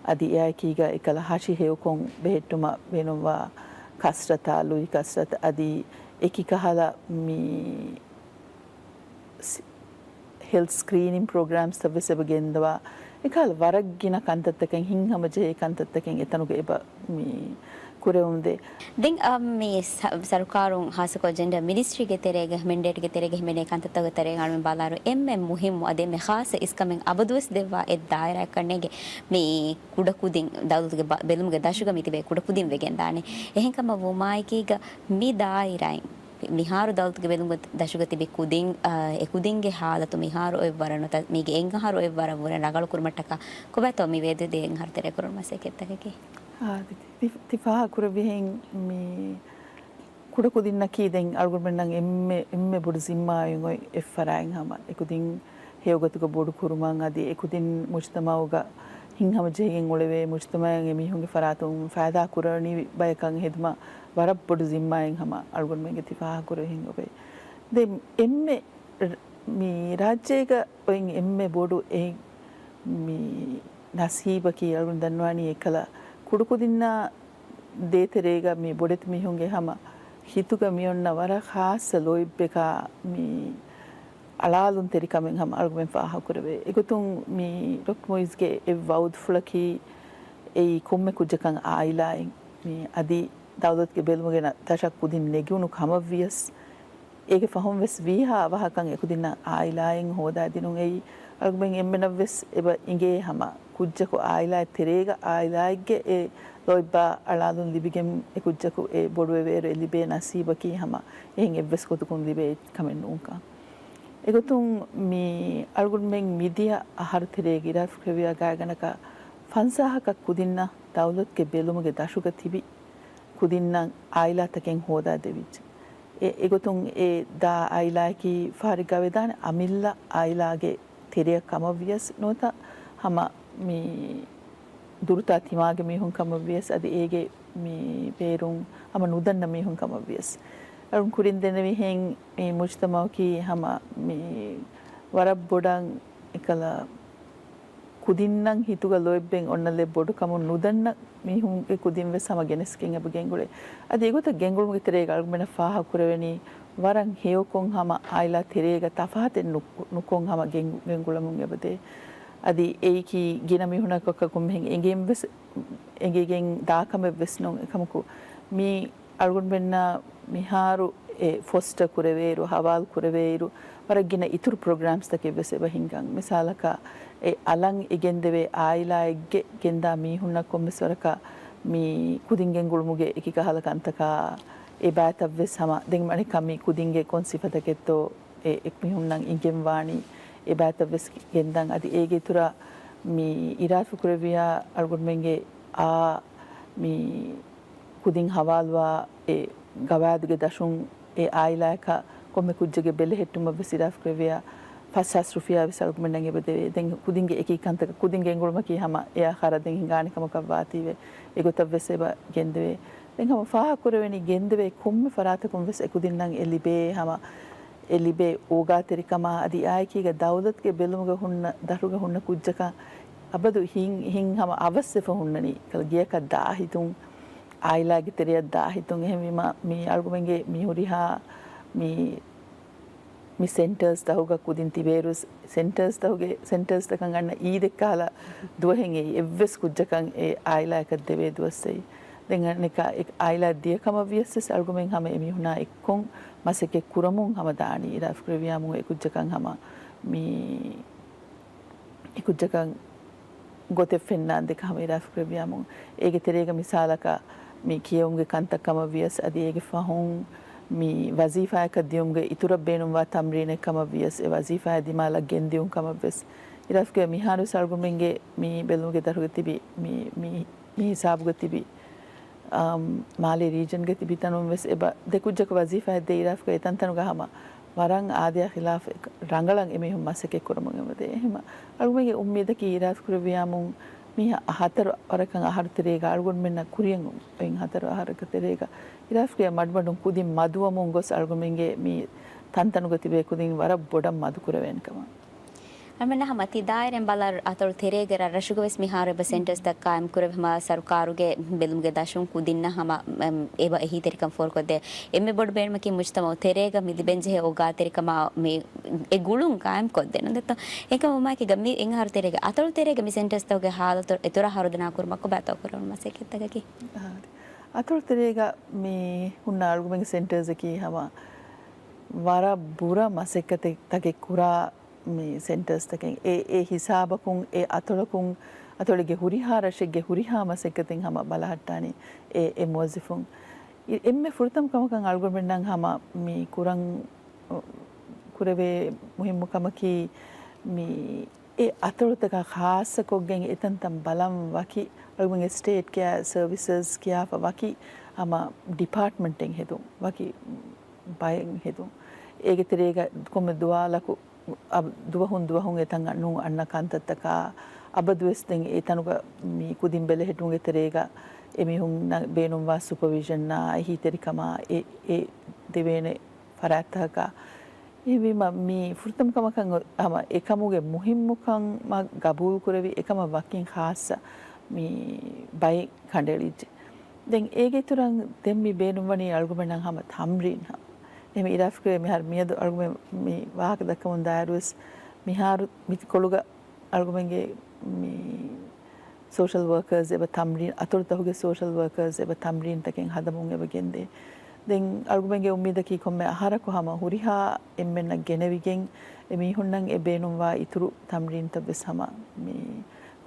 އަދި އެއާއެކީގަ އެކަލަ ހަށި ހެޔޮކޮށް ބެހެއްޓުމަށް ބޭނުންވާ ކަސްރަތާ، ލުއި ކަސްރަތު އަދި އެކި ކަހަލަ މި ސި-، ހެލްތް ސްކްރީނިން ޕްރޮގްރާމްސްތައް ވެސް އެބަ ގެންދަވާ، އެކަހަލަ ވަރަށް ގިނަ ކަންތައްތަކެއް، ހިތްހަމަޖެހޭ ކަންތައްތަކެއް އެތަނުގަ އެބަ މި ކުރެވުނުދޭ. ދެން، އަ، މި ސަ-، ސަރުކާރުން ހާއްސަކޮށް ޖެންޑަރ މިނިސްޓްރީގެ ތެރޭގަ، މެންޑޭޓްގެ ތެރޭގަ ހިމެނޭ ކަންތައްތަކުގެ ތެރެއިން އަޅުމެން ބަލާއިރު، އެންމެ މުހިއްމު އަދި އެންމެ ޚާއްސަ އިސްކަމެއް އަބަދުވެސް ދެއްވާ އެއް ދާއިރާއެއްކަންނޭގެ މި ކުޑަކުދިން، ދައުލަތުގެ ބަ-، ބެލުމުގެ ދަށުގަ މި ތިބޭ ކުޑަކުދިން ވެގެންދާނެ. އެހެންކަމަށް ވުމާއެކީގަ މި ދާއިރާއިން މިހާރު ދައުލަތުގެ ބެލުމުގެ ދަށުގަ ތިބި ކުދިން، އާ، އެ ކުދިންގެ ހާލަތު މިހާރު އޮތްވަރަށް ނުވަތަ މީގެ އެއްއަހަރު އޮތްވަރަށް ވުރެ ރަނގަޅު ކުރުމަށްޓަކާ ކޮބާތޯ މި ވޭތުވެދިޔަ އެއްއަހަރު ތެރޭ ކުރުނު މަސައްކަތްތަކަކީ؟ އާ، ތި-، ތި-، ތި ފާހަގަކުރެއްވިހެން މި ކުޑަކުދިންނަކީ ދެން އަޅުގަނޑުމެންނަށް އެންމެ، އެންމެ ބޮޑު ޒިންމާއެއް އޮތް އެއްފަރާތް ހަމަ އެކުދިން ހެޔޮގޮތުގަ ބޮޑުކުރުމަށް އަދި އެކުދިން މުޖުތަމަޢުގަ ހިތްހަމަޖެހިގެން އުޅެވޭ، މުޖުތަމަޢަށް އެމީހުންގެ ފަރާތުން ފައިދާ ކުރަނިވި ބަޔަކަށް ހެދުމަށް ވަރަށް ބޮޑު ޒިންމާއެއް ހަމަ އަޅުގަނޑުމެންގެ ތި ފާހަގަކުރެވިހެން އޮވޭ. ދެން އެންމެ ރ-، މި ރާއްޖޭގަ އޮތް އެންމެ ބޮޑު އެއް މި ނަސީބަކީ އަޅުގަނޑު ދަންނަވާނީ އެކަލަ ކުޑަކުދިންނާ ދޭތެރޭގަ މި ބޮޑެތި މީހުންގެ ހަމަ ހިތުގަ މިއޮންނަ ވަރަށް ޚާއްސަ ލޯތްބަކާ މި އަޅާލުންތެރިކަމެއް ހަމަ އަޅުގަނޑުމެން ފާހަގަކުރެވޭ. އެގޮތުން މި ޑޮކްޓަރ މުއިއްޒުގެ އެއް ވައުދުފުޅަކީ އެއީ ކޮންމެ ކުއްޖަކަށް އާއިލާއިން މި އަދި ދައުލަތުގެ ބެލުމުގެ ނަ-، ދަށަށް ކުދިން ނެގުނު ކަމަށްވިޔަސް، އޭގެ ފަހުން ވެސް ވީހާ އަވަހަކަށް އެކުދިންނަށް އާއިލާއިން ހޯދާދިނުން އެއީ، އަޅުގަނޑުމެން އެންމެނަށް ވެސް އެބަ އިނގޭ ހަމަ ކުއްޖަކު އާއިލާއެއް ތެރޭގަ އާއިލާއެއްގެ އެ ލޯތްބާ އަޅާލުން ލިބިގެން އެ ކުއްޖަކު އެ ބޮޑުވެވޭއިރު އެ ލިބޭ ނަސީބަކީ ހަމަ އެހެން އެއްވެސް ގޮތަކުން ލިބޭ ކަމެއް ނޫންކަން. އެގޮތުން މި އަޅުގަނޑުމެން މިދިޔަ އަހަރު ތެރޭގަ އިރާދަކުރެއްވިޔާ ގާތްގަނޑަކަށް ފަންސާހަކަށް ކުދިންނަށް ދައުލަތުގެ ބެލުމުގެ ދަށުގަ ތިބި ކުދިންނަށް އާއިލާތަކެއް ހޯދާ ދެވިއްޖެ. އެ، އެގޮތުން އެ ދާ އާއިލާއަކީ ފަހަރެއްގަ ވެދާނެ އަމިއްލަ އާއިލާގެ ތެރެއަށް ކަމަށް ވިޔަސް ނުވަތަ ހަމަ މި ދުރުތާ ތިމާގެ މީހުން ކަމަށް ވިޔަސް އަދި އޭގެ މި ބޭރުން ހަމަ ނުދަންނަ މީހުން ކަމަށް ވިޔަސް. އަޅުން ކުރިން ދެންނެވިހެން މި މުޖްތަމައުކީ ހަމަ މި ވަރަށް ބޮޑަށް އެކަލަ ކުދިންނަށް ހިތުގަ ލޯތްބެއް އޮންނަލެއް ބޮޑުކަމުން ނުދަންނަ މީހުންގެ ކުދިން ވެސް ހަމަ ގެނެސްގެން އެބަ ގެންގުޅޭ. އަދި އެގޮތަށް ގެންގުޅުމުގެ ތެރޭގަ އަޅުގަނޑަށް ފާހަގަކުރެވެނީ ވަރަށް ހެޔޮކޮން ހަމަ އާއިލާ ތެރޭގަ ތަފާތެއް ނު، ނުކޮން ހަމަ ގެން، ގެންގުޅަމުން އެބަދޭ. އަދި އެއީކީ ގިނަ މީހުންނަކަށް ކޮންމެހެން އެނގެން ވެސް، އެނގިގެން ދާ ކަމެއް ވެސް ނޫން. އެކަމަކު މި އަޅުގަނޑުމެންނަށް މިހާރު އެ ފޮސްޓަ ކުރެވޭއިރު، ހަވާލު ކުރެވޭއިރު، ވަރަށް ގިނަ އިތުރު ޕްރޮގްރާމްސްތަކެއް ވެސް އެބަ ހިންގަން. މިސާލަކަށް، އެ އަލަށް އެ ގެންދެވޭ އާއިލާއެއްގެ ގެންދާ މީހުންނަށް ކޮންމެސް ވަރަކަށް މި ކުދިން ގެންގުޅުމުގެ އެކި ކަހަލަ ކަންތަކާ އެބައިތައް ވެސް ހަމަ، ދެން އަނެއްކާ މި ކުދިންގެ ކޮން ސިފަތަކެއްތޯ އެ އެކު މީހުންނަށް އިނގެން ވާނީ އެބައިތައް ވެސް ގެންދަން. އަދި އޭގެ އިތުރަށް މި އިރާދަކުރެއްވިޔާ އަޅުގަނޑުމެންގެ އާ މި ކުދިން ހަވާލުވާ އެ ގަވާއިދުގެ ދަށުން އެ އާއިލާއަކަށް ކޮންމެ ކުއްޖެއްގެ ބެލެހެއްޓުމަށް ވެސް އިރާދަކުރެއްވިޔާ ފަސް ހާސް ރުފިޔާ ވެސް އަޅުގަނޑުމެންނަށް އެބަ ދެވޭ. ދެން ކުދިންގެ އެކި ކަންތަކަށް ކުދިން ގެންގުޅުމަކީ ހަމަ އެއާ ޚަރަދެއް ހިނގާނެ ކަމަކަށް ވާތީވެ އެގޮތަށް ވެސް އެބަ ގެންދެވޭ. ދެން ހަމަ ފާހަގަކުރެވެނީ ގެންދެވޭ ކޮންމެ ފަރާތަކުން ވެސް އެކުދިންނަށް އެ ލިބޭ ހަމަ އެ ލިބޭ އޯގާތެރިކަމާ އަދި އާއެކީގަ ދައުލަތުގެ ބެލުމުގަ ހުންނަ ދަށުގަ ހުންނަ ކުއްޖަކަށް އަބަދު ހިން، ހިން ހަމަ އަވަސްވެފަ ހުންނަނީ ކަލަ ގެޔަކަށް ދާހިތުން، އާއިލާގެ ތެރެއަށް ދާހިތުން. އެހެންވީމަ، މި އަޅުގަމެންގެ މި ހުރިހާ މި، މި ސެންޓަރސް ތަހުގަ ކުދިން ތިބޭރު ސެންޓަރސް ތަހުގެ، ސެންޓަރސް ތަކަށް އަންނަ އީދެއް ކަހަލަ ދުވަހެއް އެއީ. އެއްވެސް ކުއްޖަކަށް އެ އާއިލާއަކަށް ދެވޭ ދުވަސް އެއީ. ދެން އަނެއްކާ އެ އާއިލާ ދިޔަ ކަމަށް ވިޔަސް ވެސް އަޅުގަމެން ހަމަ އެމީހުނާ އެއްކޮށް މަސައްކަތް ކުރަމުން ހަމަ ދާނީ އިރާދަކުރެއްވިޔާމު އެ ކުއްޖަކަށް ހަމަ މި އެ ކުއްޖަކަށް ގޮތެއް ފެންނާން ދެކަ ހަމަ އިރާދަކުރެއްވިޔާމު، އޭގެ ތެރޭގަ މިސާލަކަށް މި ކިޔެވުމުގެ ކަންތައް ކަމަށް ވިޔަސް، އަދި އޭގެ ފަހުން މި ވަޒީފާއަކަށް ދިޔުމުގެ އިތުރަށް ބޭނުންވާ ތަމްރީނެއް ކަމަށް ވިޔަސް، އެ ވަޒީފާއާ ދިމާލަށް ގެންދިއުން ކަމަށް ވެސް އިރާދަކުރެއްވިޔާ. މިހާރު ވެސް އަޅުގަނޑުމެންގެ މި ބެލުމުގެ ދަށުގަ ތިބި މި، މި، މި ހިސާބުގަ ތިބި އަމް، މާލޭ ރީޖަންގަ ތިބި ތަނުން ވެސް އެބަ ދެ ކުއްޖަކު ވަޒީފާއެއް ދޭ އިރާދަކުރެއްވިޔާ އެތަންތަނުގަ ހަމަ ވަރަށް އާދަޔާ ޚިލާފަށް ރަނގަޅަށް އެމީހުން މަސައްކަތް ކުރަމުން އެބަދޭ. އެހެންވީމަ އަޅުގަނޑުމެންގެ އުއްމީދަކީ އިރާދަކުރެއްވިޔާމު މި ހަ، ހަތަރު ވަރަކަށް އަހަރު ތެރޭގަ އަޅުގަނޑުމެންނަށް ކުރިއަށް އޮތް ހަތަރު އަހަރަކަށް ތެރޭގަ އިރާދަކުރެއްވިޔާ މަޑުމަޑުން ކުދިން މަދުވަމުން ގޮސް އަޅުގަނޑުމެންގެ މި ތަންތަނުގަ ތިބޭ ކުދިން ވަރަށް ބޮޑަށް މަދު ކުރެވޭނެ ކަމަށް. އަޅުގަނޑުމެންނަށް ހަމަ ތި ދާއިރާއިން ބަލާ އަތޮޅު ތެރޭގެ ރަށްރަށުގަ ވެސް މިހާރު އެބަ ސެންޓަރސްތައް ޤާއިމް ކުރެވި ހަމަ ސަރުކާރުގެ ބެލުމުގެ ދަށުން ކުދިންނަށް ހަމަ، އެމް، އެބަ އެހީތެރިކަން ފޯރުކޮށްދޭ. އެންމެ ބޮޑު ބޭނުމަކީ މުޖްތަމައު ތެރޭގަ މި ލިބެންޖެހޭ އޯގާތެރިކަމާ މި އެ ގުޅުން ޤާއިމްކޮށްދޭން. ދެއްތޯ؟ އެކަމު މާކީގަ މި އެއް އަހަރު ތެރޭގެ އަތޮޅު ތެރޭގެ މި ސެންޓަރސްތަކުގެ ހާލަތު އިތުރަށް ހަރުދަނާ ކުރުމަށް ކޮބާތޯ ކުރެވުނު މަސައްކަތްތަކަކީ؟ އަތޮޅު ތެރޭގަ މި ހުންނަ އަޅުގަމެންގެ ސެންޓަރސްއަކީ ހަމަ ވަރަށް ބުރަ މަސައްކަތެއް ތަކެއް ކުރާ މި ސެންޓަރސްތަކެއް އެ، އެ ހިސާބަކުން، އެ އަތޮޅަކުން، އަތޮޅެއްގެ ހުރިހާ ރަށެއްގެ ހުރިހާ މަސައްކަތެއް ހަމަ ބަލަހައްޓާނީ އެ، އެ މުވައްޒަފުން. އެ، އެންމެ ފުރަތަމަ ކަމަކަށް އަޅުގަނޑުމެންނަށް ހަމަ މި ކުރަން ކުރެވޭ މުހިއްމު ކަމަކީ، މި އެ އަތޮޅުތަކާ ޚާއްޞަކޮށްގެން އެތަންތަން ބަލަން ވަކި އަޅުގަނޑުގެ ސްޓޭޓް ކެއާ ސަރވިސަސް ކިޔާފަ ވަކި ހަމަ ޑިޕާޓްމަންޓެއް ހެދުން، ވަކި ބައެއް ހެދުން. އޭގެ ތެރޭގަ ކޮންމެ ދުވާލަކު އަ، ދުވަހުން ދުވަހުން އެތަން ނޫން އަންނަ ކަންތައްތަކާ، އަބަދުވެސް ދެން އެ ތަނުގަ މި ކުދިން ބެލެހެއްޓުމުގެ ތެރޭގަ އެމީހުންނަށް ބޭނުންވާ ސުޕަވިޝަނާ އެހީތެރިކަމާ އެ، އެ ދެވޭނެ ފަރާތްތަކަކާ. އެހެންވީމަ، މި ފުރަތަމަ ކަމަކަށް ހަމަ އެކަމުގެ މުހިއްމުކަމަށް ގަބޫލުކުރެވި އެކަމަށް ވަކިން ޚާއްޞަ މި ބައެއް ކަނޑައެޅިއްޖެ. ދެން އޭގެ އިތުރަށް ދެން މި ބޭނުންވަނީ އަޅުގަނޑުމެންނަށް ހަމަ ތަމްރީން ހަމަ. އެހެން އިރާދަކުރޭ މިހާރު މިއަދު އަޅުގަނޑުމެން މި ވާހަކަ ދައްކަމުން ދާއިރުވެސް މިހާރު މިކޮޅުގަ އަޅުގަނޑުމެންގެ މި ސޯޝަލް ވަރކަރސް އެބަ ތަމްރީން، އަތޮޅުތަކުގެ ސޯޝަލް ވަރކަރސް އެބަ ތަމްރީންތަކެއް ހަދަމުން އެބަ ގެންދޭ. ދެން އަޅުގަނޑުމެންގެ އުއްމީދަކީ ކޮންމެ އަހަރަކު ހަމަ ހުރިހާ އެންމެންނަށް ގެނެވިގެން އެ މީހުންނަށް އެ ބޭނުންވާ އިތުރު ތަމްރީންތައް ވެސް ހަމަ މި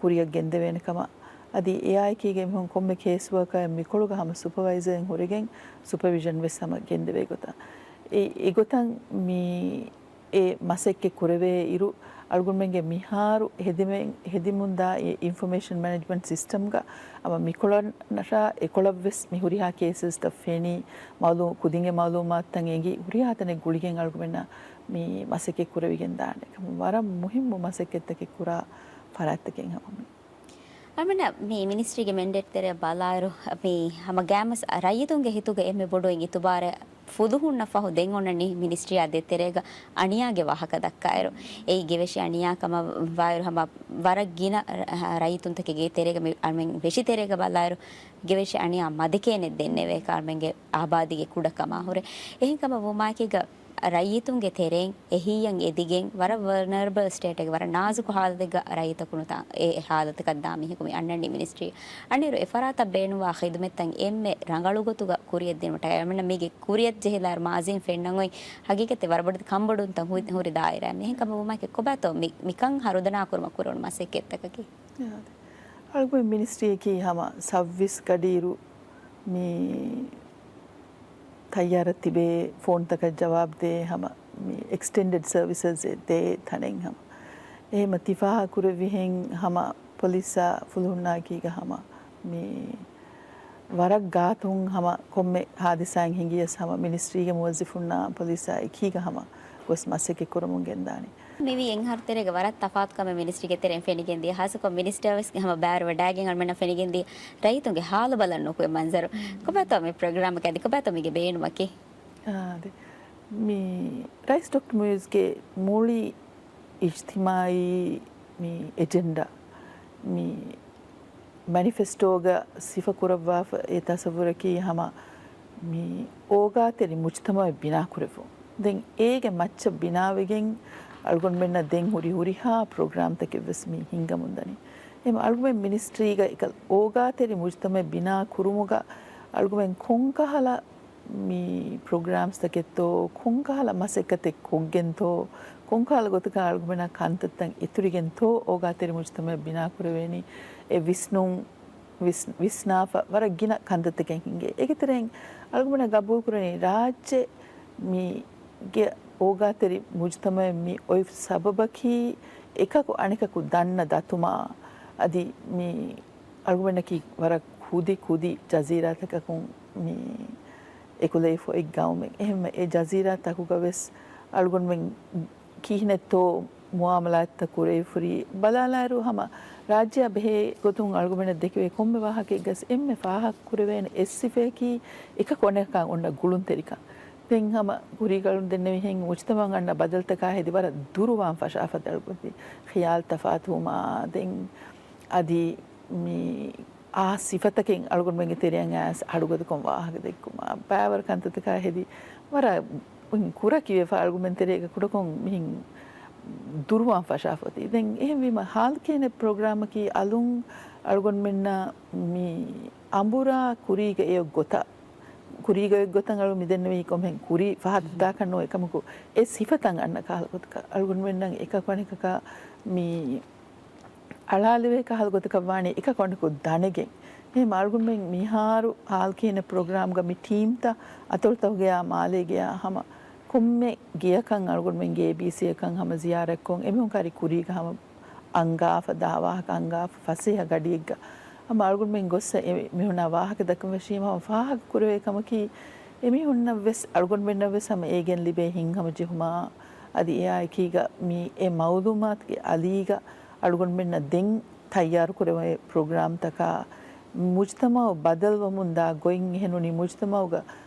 ކުރިއަށް ގެންދެވޭނެ ކަމަށް. އަދި އެއާއެކީގަ އެމީހުން ކޮންމެ ކޭސް ވާކަށް މިކޮޅުގަ ހަމަ ސުޕަވައިޒަރެއް ހުރެގެން ސުޕަވިޝަން ވެސް ހަމަ ގެންދެވޭ ގޮތަށް. އެ، އެގޮތަށް މި އެ މަސައްކަތް ކުރެވޭ އިރު، އަޅުގަނޑުމެންގެ މިހާރު ހެދިމެ-، ހެދިމުންދާ އެ އިންފޮމޭޝަން މެނޭޖްމަންޓް ސިސްޓަމްގަ ހަމަ މިކޮޅަށް ނަށާ އެކޮޅަށްވެސް މި ހުރިހާ ކޭސަސްތައް ފެނި، މައުލޫ-، ކުދިންގެ މައުލޫމާތުތައް އެނގި، ހުރިހާ ތަނެއް ގުޅިގެން އަޅުގަނޑުމެންނަށް މި މަސައްކަތް ކުރެވިގެން ދާނެ ކަމަށް. ވަރަށް މުހިއްމު މަސައްކަތްތަކެއް ކުރާ ފަރާތްތަކެއް ހަމަ މި. އަޅުގަނޑަށް މި މިނިސްޓްރީގެ މެންޑޭޓް ތެރެއަށް ބަލާއިރު، މި ހަމަ ގާމަސް ރައްޔިތުންގެ ހިތުގަ އެންމެ ބޮޑު އިތުބާރެއް ފުލުހުންނަށް ފަހު ދެން އޮންނަނީ މިނިސްޓްރީއާ ދޭތެރޭގަ އަނިޔާގެ ވާހަކަ ދައްކާއިރު. އެއީ ގެވެށި އަނިޔާ ކަމަށް ވާއިރު ހަމަ ވަރަށް ގިނަ ރަ-، ރައްޔިތުންތަކެއްގެ ތެރޭގަ މި އަޅުމެން ވެށި ތެރޭގަ ބަލާއިރު، ގެވެށި އަނިޔާ މަދެކޭނެ ދެންނެވޭ އަޅުމެންގެ އާބާދީގެ ކުޑަކަމާ ހުރެ. އެހެން ކަމަށް ވުމާއެކީގަ ރައްޔިތުންގެ ތެރެއިން އެހީއަށް އެދިގެން ވަރަށް ވަލްނަރަބަލް ސްޓޭޓެއްގެ ވަރަށް ނާޒުކު ހާލަތެއްގަ ރައްޔިތަކު ނުތާ އެ ހާލަތަކަށް ދާ މީހަކު މި އަންނަނީ މިނިސްޓްރީ. އަންނައިރު އެ ފަރާތަށް ބޭނުންވާ ޚިދުމަތްތައް އެންމެ ރަނގަޅު ގޮތުގަ ކުރިއަށްދިނުމަށްޓަކައި އަޅުމެންނަށް މީގެ ކުރިއަށް ޖެހިލާއިރު މާޒީން ފެންނަން އޮތް ހަގީގަތެއް ވަރަށް ބޮޑެތި ކަންބޮޑުވުންތައް ހު-، ހުރި ދާއިރާއެއް. މިހެން ކަމަށް ވުމާއެކީ ކޮބާތޯ މި-، މިކަން ހަރުދަނާ ކުރުމަށް ކުރެވުނު މަސައްކަތްތަކަކީ؟ އަޅުގަނޑު މިނިސްޓްރީއަކީ ހަމަ ސައުވީސް ގަޑިއިރު މި ތައްޔާރަށް ތިބޭ ފޯންތަކަށް ޖަވާބު ދޭ ހަމަ މި އެކްސްޓެންޑެޑް ސަރވިސަސް ދޭ ތަނެއް ހަމަ. އެހެމަ ތި ފާހަގަކުރެއްވިހެން ހަމަ ޕޮލިސްއާ ފުލުހުންނާއެކީގަ ހަމަ މި ވަރަށް ގާތުން ހަމަ ކޮންމެ ހާދިސާއެއް ހިނގިޔަސް ހަމަ މިނިސްޓްރީގެ މުވައްޒަފުންނާ ޕޮލިސްއާ އެކީގަ ހަމަ ގޮސް މަސައްކަތް ކުރަމުން ގެންދާނެ. މިވީ އެއްހާރު ތެރޭގަ ވަރަށް ތަފާތު ކަމެއް މިނިސްޓްރީގެ ތެރެއިން ފެނިގެންދިޔަ. ހާއްސަކޮށް މިނިސްޓަރ ވެސް ހަމަ ބައިވެރިވެވަޑައިގެން އަޅުމެންނަށް ފެނިގެންދިޔަ ރައްޔިތުންގެ ހާލު ބަލަން ނުކުތް މަންޒަރު. ކޮބާތޯ މި ޕްރޮގްރާމަކަށް އަދި ކޮބާތޯ މީގެ ބޭނުމަކީ؟ އާދެ. މި ރައީސް ޑޮކްޓަރ މުއިއްޒުގެ މުޅި އިޖްތިމާއީ މި އެޖެންޑާ މި މެނިފެސްޓޯގަ ސިފަކުރައްވާފަ އެ ތަސައްވުރަކީ ހަމަ މި އޯގާތެރި މުޖްތަމައެއް ބިނާކުރެއްވުން. ދެން އޭގެ މައްޗަށް ބިނާވެގެން އަޅުގަނޑުމެންނަށް ދެން ހުރި ހުރިހާ ޕްރޮގްރާމްތަކެއްވެސް މި ހިންގަމުންދަނީ. އެހެން އަޅުގަނޑުމެން މިނިސްޓްރީގަ އެކަލް އޯގާތެރި މުޖްތަމައެއް ބިނާ ކުރުމުގަ އަޅުގަނޑުމެން ކޮންކަހަލަ މި ޕްރޮގްރާމްސްތަކެއްތޯ، ކޮންކަހަލަ މަސައްކަތެއް ކޮށްގެންތޯ، ކޮންކަހަލަ ގޮތަކަށް އަޅުގަނޑުމެންނަށް ކަންތައްތައް އިތުރިގެންތޯ އޯގާތެރި މުޖްތަމައެއް ބިނާކުރެވޭނީ. އެ ވިސްނުން، ވިސް-، ވިސްނާފަ ވަރަށް ގިނަ ކަންތައްތަކެއް ހިނގޭ. އޭގެ ތެރެއިން އަޅުގަނޑުމެންނަށް ގަބޫލުކުރަނީ ރާއްޖެ މީގެ އޯގާތެރި މުޖްތަމައެއް މި އޮތް ސަބަބަކީ އެކަކު އަނެކަކު ދަންނަ ދަތުމާ އަދި މި އަޅުގަނޑަކީ ވަރަށް ކުދި ކުދި ޖަޒީރާތަކަކުން މި އެކުލެވިފަ އޮތް ގައުމެއް. އެހެންވެ، އެ ޖަޒީރާތަކުގަ ވެސް އަޅުގަނޑުމެން ކިހިނެއްތޯ މުއާމަލާތްތައް ކުރެވިފަ ހުރީ ބަލާލާއިރު، ހަމަ ރާއްޖެއާ ބެހޭ ގޮތުން އަޅުގަނޑުމެންނަށް ދެކެވޭ ކޮންމެ ވާހަކައެއްގަސް އެންމެ ފާހަގަ ކުރެވޭނެ އެއް ސިފަޔަކީ އެކަކު އަނެކަކާ އޮންނަ ގުޅުންތެރިކަން. ދެން ހަމަ ކުރީގަ އަޅުން ދެންނެވިހެން މުޖްތަމައަށް އަންނަ ބަދަލުތަކާ ހެދި ވަރަށް ދުރުވާން ފަށާފަ ދަޅުގޮތި ޚިޔާލު ތަފާތުވުމާ ދެން އަދި މި އާ ސިފަތަކެއް އަޅުގަނޑުމެންގެ ތެރެއަށް އައިސް އަޑުގަދަކޮށް ވާހަކަ ދެއްކުމާ، ބައިވަރު ކަންތައްތަކާ ހެދި، ވަރަށް ކުރަކިވެފަ އަޅުގަނޑުމެން ތެރޭގަ ކުޑަކޮށް މިހެން ދުރުވާން ފަށާފަ އޮތީ. ދެން އެހެންވީމަ، ހާލުކިހިނެއް ޕްރޮގްރާމަކީ އަލުން އަޅުގަނޑުމެންނަށް މި އަނބުރާ ކުރީގަ އެއޮތް ގޮތަށް، ކުރީގަ އޮތް ގޮތަށް އަޅު މި ދެންނެވީ ކޮންމެހެން ކުރީ ފަހަތަށް ދާކަށް ނޫން، އެކަމަކު އެ ސިފަތައް އަންނަ ކަހަލަ ގޮތަކަށް އަޅުގަނޑުމެންނަށް އެކަކު އަނެކަކާ މި އަޅާލެވޭ ކަހަލަ ގޮތަކަށް ވާނީ އެކަކު އަނެކު ދަނެގެން. އެހެން އަޅުގަނޑުމެން މިހާރު ހާލް ކިހިނެއް ޕްރޮގްރާމްގަ މި ޓީމްތައް އަތޮޅުތަކުގެޔާ މާލޭގެޔާ ހަމަ ކޮންމެ ގެޔަކަށް އަޅުގަނޑުމެންގެ އޭ ބީސީއަކަށް ހަމަ ޒިޔާރަތްކޮށް އެމީހުން ކާރި ކުރީގަ ހަމަ އަންގާފަ، ދާ ވާހަކަ އަންގާފަ ފަސޭހަ ގަޑިއެއްގަ ހަމަ އަޅުގަނޑުމެން ގޮއްސަ އެ މީހުންނާ ވާހަކަ ދައްކަން ވެށީމަ ހަމަ ފާހަގަ ކުރެވޭ ކަމަކީ އެމީހުންނަށްވެސް އަޅުގަނޑުމެންނަށްވެސް ހަމަ އޭގެން ލިބޭ ހިތްހަމަޖެހުމާ އަދި އެއާ އެކީގަ މި އެ މައުލޫމާތުގެ އަލީގަ އަޅުގަނޑުމެންނަށް ދެން ތައްޔާރުކުރެވޭ ޕްރޮގްރާމްތަކާ، މުޖްތަމައު ބަދަލުވަމުންދާ ގޮތް އެހެނުނީ މުޖްތަމައުގަ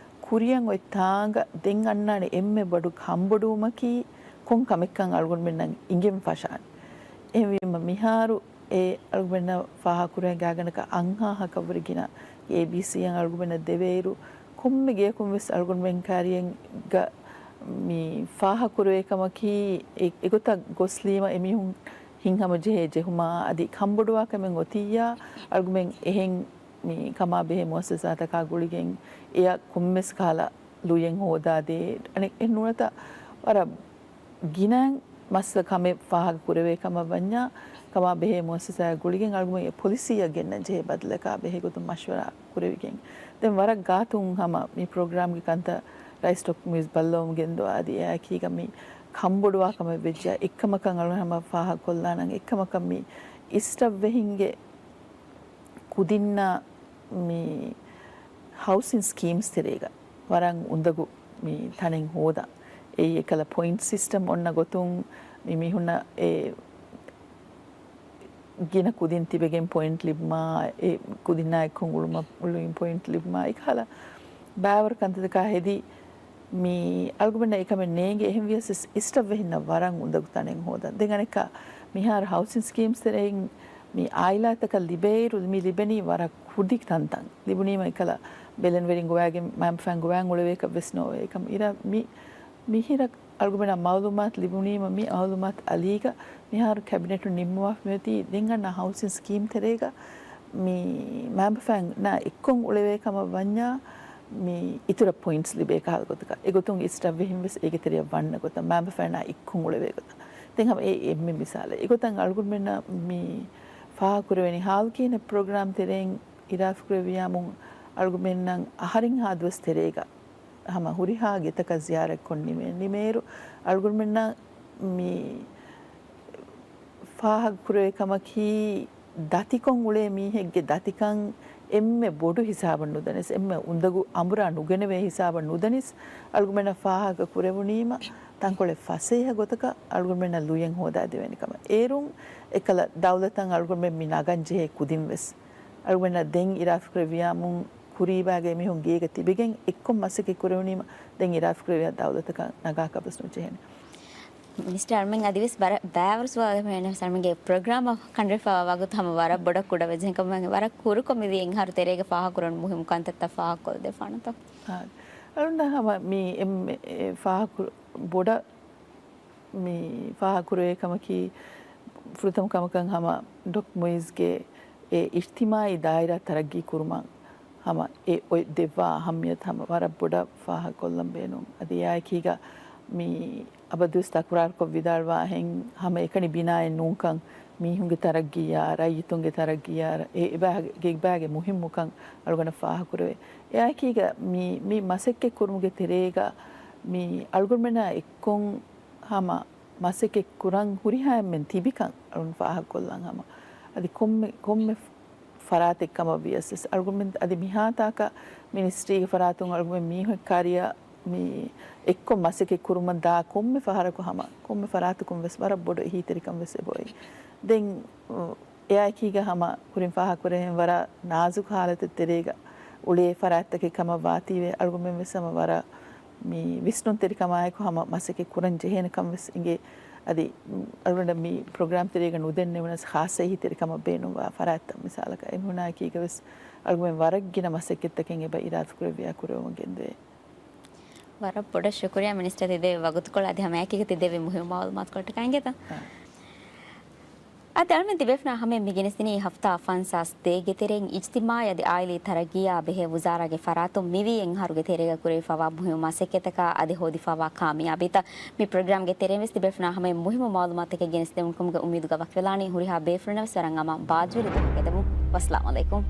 ކުރިއަށް އޮތް ތާނގަ ދެން އަންނާނެ އެންމެ ބޮޑު ކަންބޮޑުވުމަކީ ކޮން ކަމެއްކަން އަޅުގަނޑުމެންނަށް އިނގެން ފަށާނެ. އެހެންވީމަ މިހާރު އެ އަޅުގަނޑަށް ފާހަގަކުރެވޭ ގާތްގަނޑަކަށް އަށްހާހަކަށްވުރެ ގިނަ އޭ ބީސީއަށް އަޅުގަނޑަށް ދެވޭއިރު، ކޮންމެ ގެޔަކުން ވެސް އަޅުގަނޑުމެން ކާރިއަށް މި ފާހަގަކުރެވޭ ކަމަކީ އެ-، އެގޮތަށް ގޮސްލީމަ އެމީހުން ހިތްހަމަޖެހޭ ޖެހުމާ އަދި ކަންބޮޑުވާ ކަމެއް އޮތިއްޔާ އަޅުގަނޑުމެން އެހެން މި ކަމާ ބެހޭ މުއައްސަސާތަކާ ގުޅިގެން އެއަށް ކޮންމެސް ކަހަލަ ލުޔެއް ހޯދާދޭ، އަނެއް އެ ނޫނަތަ ވަރަށް ގިނަ މައްސަލަ ކަމެއް ފާހަގަ ކުރެވޭ ކަމަށް ވަންޏާ، ކަމާ ބެހޭ މުއައްސަސާއާ ގުޅިގެން އަޅުގަނޑުމެން އެ ޕޮލިސީއަށް ގެންނަން ޖެހޭ ބަދަލަކާ ބެހޭ ގޮތުން މަޝްވަރާ ކުރެވިގެން. ދެން ވަރަށް ގާތުން ހަމަ މި ޕްރޮގްރާމްގެ ކަންތައް ރައީސް ޑޮކްޓަރ މުއިޒް ބައްލަވަމުން ގެންދަވާ އަދި އެއާއެކީގަ މި ކަންބޮޑުވާ ކަމެއް ވެއްޖެ އެއްކަމަކަށް އަޅުގަނޑު ހަމަ ފާހަގަކޮށްލާނަން. އެއްކަމަކަށް މި އިސްރަށްވެހިންގެ ކުދިންނަށް މި ހައުސިން ސްކީމްސް ތެރޭގަ ވަރަށް އުނދަގޫ މި ތަނެއް ހޯދާ. އެއީ އެކަލަ ޕޮއިންޓް ސިސްޓަމް އޮންނަ ގޮތުން މި މީހުންނަށް އެ ގިނަ ކުދިން ތިބެގެން ޕޮއިންޓް ލިބުމާ، އެ ކުދިންނާ އެއްކޮށް އުޅުމަށް އުޅުމުން ޕޮއިންޓް ލިބުމާ، އެކަހަލަ ބައިވަރު ކަންތައްތަކާ ހެދި މި އަޅުގަނޑަށް އެކަމެއް ނޭނގެ. އެހެން ވިޔަސް އިސް-، އިސްރަށްވެހިންނަށް ވަރަށް އުނދަގޫ ތަނެއް ހޯދަން. ދެން އަނެއްކާ މިހާރު ހައުސިން ސްކީމްސް ތެރެއިން މި އާއިލާތަކަށް ލިބޭއިރު މި ލިބެނީ ވަރަށް ކުޑި ތަންތަން. ލިބުނީމަ އެކަލަ ބެލެނިވެރިން ގޮވާގެން މައިންބަފައިން ގޮވާން އުޅެވޭކަށް ވެސް ނޯވޭ. އެކަމް އިރަށް މި މިހިރަ އަޅުގަނޑަށް މައުލޫމާތު ލިބުނީމަ މި މައުލޫމާތު އަލީގަ މިހާރު ކެބިނެޓުން ނިންމަވާފަ މިއޮތީ ދެން އަންނަ ހައުސިން ސްކީމް ތެރޭގަ މި މައިންބަފައިންނާ އެއްކޮށް އުޅެވޭ ކަމަށް ވަންޏާ މި އިތުރަށް ޕޮއިންޓްސް ލިބޭ ކަހަލަ ގޮތަކަށް. އެގޮތުން އިސްރަށްވެހިން ވެސް އޭގެ ތެރެއަށް ވަންނަ ގޮތަށް، މައިންބަފައިންނާ އެއްކޮށް އުޅެވޭ ގޮތަށް. ދެން ހަމަ އެ އެންމެ މިސާލެއް. އެގޮތަށް އަޅުގަނޑުމެންނަށް މި ފާހަގަކުރެވެނީ ހާލް ކިހިނެއް ޕްރޮގްރާމް ތެރެއިން އިރާދަކުރެއްވިޔާމުން އަޅުގަނޑުމެންނަށް އަހަރެއްހާ ދުވަސް ތެރޭގަ ހަމަ ހުރިހާ ގެތަކަށް ޒިޔާރަތްކޮށް ނިމޭ-، ނިމޭއިރު އަޅުގަނޑުމެންނަށް މި ފާހަގަކުރެވޭ ކަމަކީ، ދަތިކޮށް އުޅޭ މީހެއްގެ ދަތިކަން އެންމެ ބޮޑު ހިސާބަށް ނުދަނިސް، އެންމެ އުނދަގޫ އަނބުރާ ނުގެނެވޭ ހިސާބަށް ނުދަނިސް، އަޅުގަނޑުމެންނަށް ފާހަގަ ކުރެވުނީމަ، ތަންކޮޅެއް ފަސޭހަ ގޮތަކަށް އަޅުގަނޑުމެންނަށް ލުޔެއް ހޯދާ ދެވޭނެ ކަމަށް. އޭރުން އެކަލަ ދައުލަތަށް އަޅުގަނޑުމެން މި ނަގަން ޖެހޭ ކުދިން ވެސް އަޅުގަނޑަށް ދެން އިރާދަކުރެއްވިޔާމުން ކުރީބާގެ މީހުން ގޭގަ ތިބެގެން އެއްކޮށް މަސައްކަތް ކުރެވުނީމަ، ދެން އިރާދަކުރެއްވިޔާ ދައުލަތަކަށް ނަގާކަށް ވެސް ނުޖެހޭނެ. މިނިސްޓަރ އަޅުމެން އަދިވެސް ވަރަށް ބައިވަރު ސުވާލެއް ހުންނަ ސަރމަންގެ ޕްރޮގްރާމަށް ކަނޑައެޅިފައިވާ ވަގުތު ހަމަ ވަރަށް ބޮޑަށް ކުޑަވެއްޖެ ކަމަށް ވަރަށް ކުރުކޮށް މިވީ އެއްހާރު ތެރޭގަ ފާހަގަކުރަން މުހިއްމު ކަންތައްތައް ފާހަގަކޮށްދެފާނަތޯ؟ އާ، އަޅުންނަށް ހަމަ މި އެންމެ ފާހަގަކުރ-، ބޮޑަށް މި ފާހަގަކުރެވޭ ކަމަކީ، ފުރަތަމަ ކަމަކަށް ހަމަ ޑޮކް މުއިޒްގެ އެ އިޖްތިމާއީ ދާއިރާ ތަރައްގީ ކުރުމަށް ހަމަ އެ އޮތް ދެއްވާ އަހައްމިޔަތު ހަމަ ވަރަށް ބޮޑަށް ފާހަގަކޮށްލަން ބޭނުން. އަދި އެއާއެކީގަ މި އަބަދުވެސް ތަކުރާރުކޮށް ވިދާޅުވާހެން ހަމަ އެކަނި ބިނާއެއް ނޫންކަން، މީހުންގެ ތަރައްގީއާ، ރައްޔިތުންގެ ތަރައްގީއާ، އެ އެބާ-، ގެ އެބާގެ މުހިއްމުކަން އަޅުގަނޑަށް ފާހަގަކުރެވޭ. އެއާއެކީގަ މި، މި މަސައްކަތް ކުރުމުގެ ތެރޭގަ މި އަޅުގަނޑުމެންނާ އެއްކޮށް ހަމަ މަސައްކަތް ކުރަން ހުރިހާ އެންމެން ތިބިކަން އަޅުން ފާހަގަކޮށްލަން ހަމަ. އަދި ކޮންމެ، ކޮންމެ ފަރާތެއް ކަމަށް ވިޔަސް އަޅުގަނޑުމެން އަދި މިހާތާކަށް މިނިސްޓްރީގެ ފަރާތުން އަޅުގަނޑުމެން މީހެއް ކާރިޔާ މި އެއްކޮށް މަސައްކަތް ކުރުމަށް ދާ ކޮންމެ ފަހަރަކު ހަމަ، ކޮންމެ ފަރާތަކުން ވެސް ވަރަށް ބޮޑު އެހީތެރިކަން ވެސް އެބައޮތް. ދެން އެއާއެކީގަ ހަމަ ކުރިން ފާހަގަކުރެހެން ވަރަށް ނާޒުކު ހާލަތެއް ތެރޭގަ އުޅޭ ފަރާތްތަކެއް ކަމަށް ވާތީވެ، އަޅުގަނޑުމެން ވެސް ހަމަ ވަރަށް މި ވިސްނުންތެރިކަމާއެކު ހަމަ މަސައްކަތް ކުރަން ޖެހޭނެ ކަން ވެސް އިނގޭ. އަދި އަޅުގަނޑަށް މި ޕްރޮގްރާމް ތެރޭގަ ނުދެންނެވުނަސް ޚާއްޞަ އެހީތެރިކަމަށް ބޭނުންވާ ފަރާތްތައް މިސާލަކަށް އެމީހުނާއެކީގަ ވެސް އަޅުގަނޑުމެން ވަރަށް ގިނަ މަސައްކަތްތަކެއް އެބަ އިރާދަކުރެއްވިޔާ ކުރެވުމަށް ގެންދެވޭ. ވަރަށް ބޮޑަށް ޝުކުރިއްޔާ މިނިސްޓަރ ތި ދެއްވި ވަގުތުކޮޅަށް އަދި ހަމައެކީގަ ތި ދެއްވި މުހިއްމު މައުލޫމާތުކޮޅަށް އިނގޭތަ؟ އާ. އަދި އަޅުމެން ތިބޭފުޅުންނާ ހަމައަށް މި ގެނެސްދިނީ ހަފްތާ ފަންސާސް ދޭއްގެ ތެރެއިން އިޖްތިމާއީ އަދި އާއިލީ ތަރައްގީއާ ބެހޭ ވުޒާރާގެ ފަރާތުން މިވީ އެއްހާރުގެ ތެރޭގަ ކުރެވިފައިވާ މުހިއްމު މަސައްކަތަކާ އަދި ހޯދިފައިވާ ކާމިޔާބީތައް. މި ޕްރޮގްރާމްގެ ތެރެއިން ވެސް ތިބޭފުޅުންނާ ހަމައަށް މުހިއްމު މައުލޫމާތުތަކެއް ގެނެސްދެވުނު ކަމުގެ އުއްމީދުގަ ވަކިވެލާނީ. ހުރިހާ ބޭފުޅުންނަށް ވެސް ވަރަށް އަމާން ބާއްޖަވެރި ދުވަހެއް ގެންދެވުން. ވައްސަލާމް އަލައިކުމް.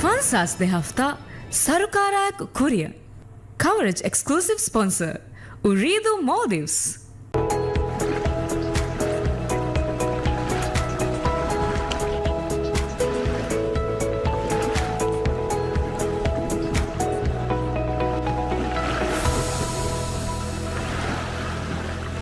ފަންސާސް ދެ ހަފްތާ ސަރުކާރާއެކު ކުރިއަށް. ކަވަރޭޖް އެކްސްކްލޫސިވް ސްޕޮންސަރ، އުރީދޫ މޯލްޑިވްސް.